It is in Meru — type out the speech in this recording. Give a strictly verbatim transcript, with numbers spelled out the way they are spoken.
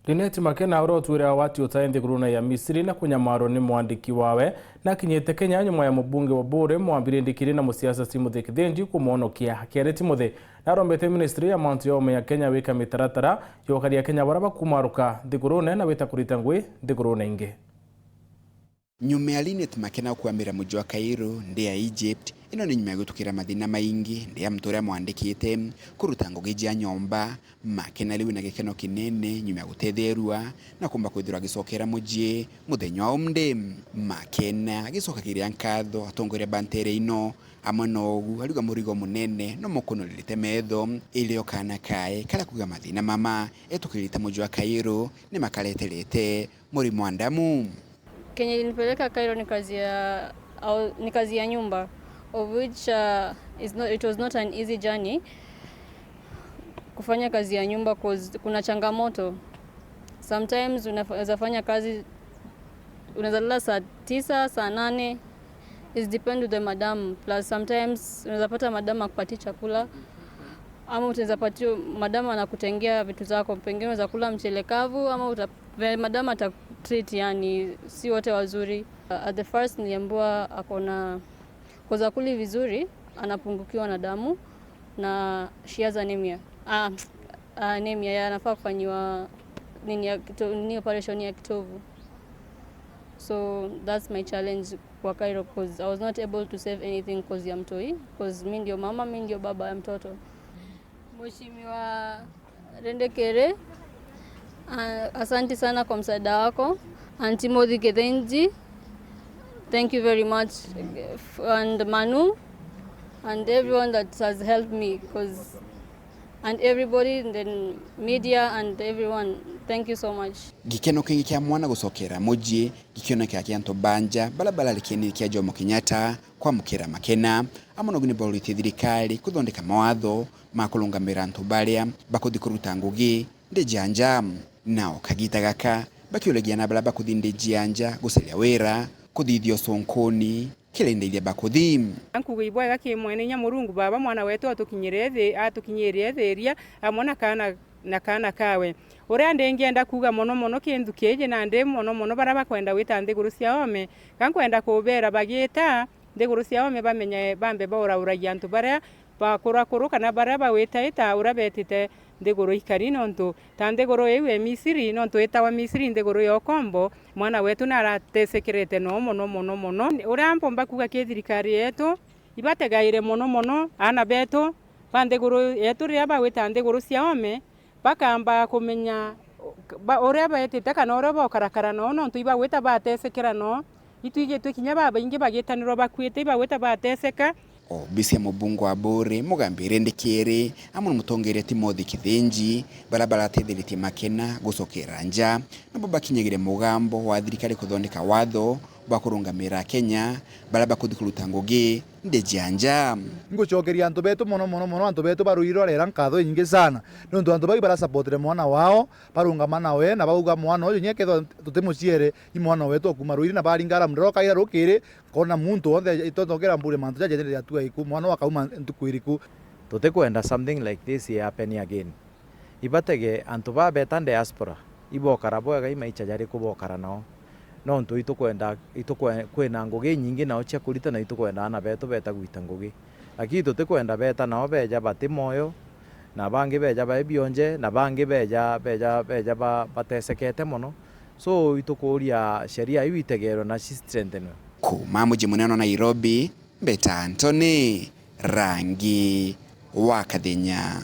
Linet Makena, uria utwire awati utae nthigurune ya Misiri na kunyamarwa ni mwandiki wawe, nakinyite Kenya nyuma ya mubunge wa Buuri Mwambire Ndikiri na musiasa Timothy Kithinji kumwonokia akiari. Timothy narombete ministry ya mantu ya ome ya Kenya wika mitaratara ya ukari Akenya baria bakumaruka nthigurune na wita kurita ngui nthigurune ingi. Nyuma ya Linet Makena kuamira muji wa Cairo, nthi ya Egypt, ino ni nyuma ya gutukira mathina maingi, nthi ya muntu uria mwandikite, kuruta ngugi jia nyomba, Makena riu ena gikeno kinene nyuma ya gutetherua na kumba kwithirwa agicokera muji muthenya wa umde. Makena agicokagiria nkatho atongoria ba ntere ino, amwe na ugu ariuga murigo munene no mukunurite metho, irio kana kae karia kuga mathina mama etukirite muji wa Cairo ni makareterete murimo wa ndamu. Kenye ilinipeleka Cairo ni kazi ya, au, ni kazi ya nyumba, of which, uh, is not, it was not an easy journey kufanya kazi ya nyumba 'cause kuna changamoto. Sometimes unafa-, unaweza fanya kazi, unaweza lala saa tisa, saa nane, it depend with the madam. Plus sometimes unaweza pata madam akupatii chakula, ama unaweza patia madam anakutengea vitu zako, pengine unaweza kula mchele kavu, ama uta-, ve-, madam atakutreat, yani si wote wazuri. Uh, at the first niliambiwa ako na, 'cause akuli vizuri, anapungukiwa na damu na she has anemia. Ah, anemia, ya, anafaa kufanyiwa nini ya kito-, nini, operation ya kitovu. So that's my challenge kwa Cairo, 'cause I was not able to save anything 'cause ya mtoi, 'cause mi ndio mama, mi ndio baba ya mtoto. Mheshimiwa Rendekere, ah, asanti sana kwa msaada wako. And Timothy Kithinji, thank you very much. And Manu, and everyone that has helped me, 'cause, and everybody in the media and everyone, thank you so much. Gikeno kingi kia mwana gucokera muji gikionekera kia antu ba nja baria bararikianire kia Jomo Kenyatta kwamukira Makena, amwe nogu ni bauritie thirikari kuthondeka mawatho ma kurungamira antu baria bakuthi kuruta ngugi nthi jia nja. Nao kagita gaka bakiuragia na baria bakuthi nthi jia nja gucaria wira, kuthithia ucunkuni, kiri nthi iria bakuthi. Nkuuga ibwega ki mwene inya Murungu Baba, mwana wetu atukinyire thi-, atukinyirie thiria amwe na kaana, na kaana kawe. Uria ndingienda kuuga mono mono ki nthuki iji, nandi mono mono baria bakwenda gwita nthiguru cia oome, ka nkwenda kubeera bagiita nthiguru cia oome bamenye, bambe baurauragia antu baria bakuru akuru kana baria bagwitaita uria betite nthiguru ikari, nontu ta nthiguru iu e Misiri, nontu itawa Misiri nthiguru ya ukombo, mwana wetu naratesekerete noo mono, mono, mono. Uria mpomba kuuga ki thirikari yetu, ibategaire mono, mono aana betu ba nthiguru yetu riria bagwita nthiguru cia oome, bakamba kumenya ba-, uria betite kana uria bokarakara noo, nontu ibagwita batesekera noo. Itwigitwe kinya babaingi bagitanirwa bakuite, ibagwita bateseka. Obisi ya mubunge wa Buuri, Mugambi Rendekere, amwe na mutongeria Timothy Kithinji, baria baratetheritie Makena gucokera nja, nabo bakinyagire mugambo wa thirikari kuthondeka watho bwa kurungamira Akenya baria bakuthi kuruta ngugi nthi jia nja. Ngucokeria antu betu mono, mono, mono, antu betu ba Ruiri rwa Rera nkatho inyingi sana, nontu antu bau barasapotire mwana wao, barungama nawe, na bauga, "Mwana uyu, inya kethwa tutimuciere, i mwana wetu o kuuma Ruiri," na baringa alarm ndiro kaira rukiri, nkona muntu wonthe itotokera mbure mantu jaja jaria atua iku, mwana uyu akauma ntuku iriku. Tutikwenda something like this i happen again. Ibatege antu baa beta diaspora, ibokara bwega, i maicha jariku bokara nao? Nontu itukwenda, itukwe-, kwina ngugi inyingi nao cia kurita, na itukwenda aana betu beta gwita ngugi. Lakini tutikwenda beta nao beja bati moyo, na bangi beja bai bionje, na bangi beja, beja, beja ba-, batesekete mono. So, itukuria sheria iu itegerwe na ci strengthenwe. Kuuma muji munene wa Nairobi, mbeta Anthony Rangi wa Kathenya.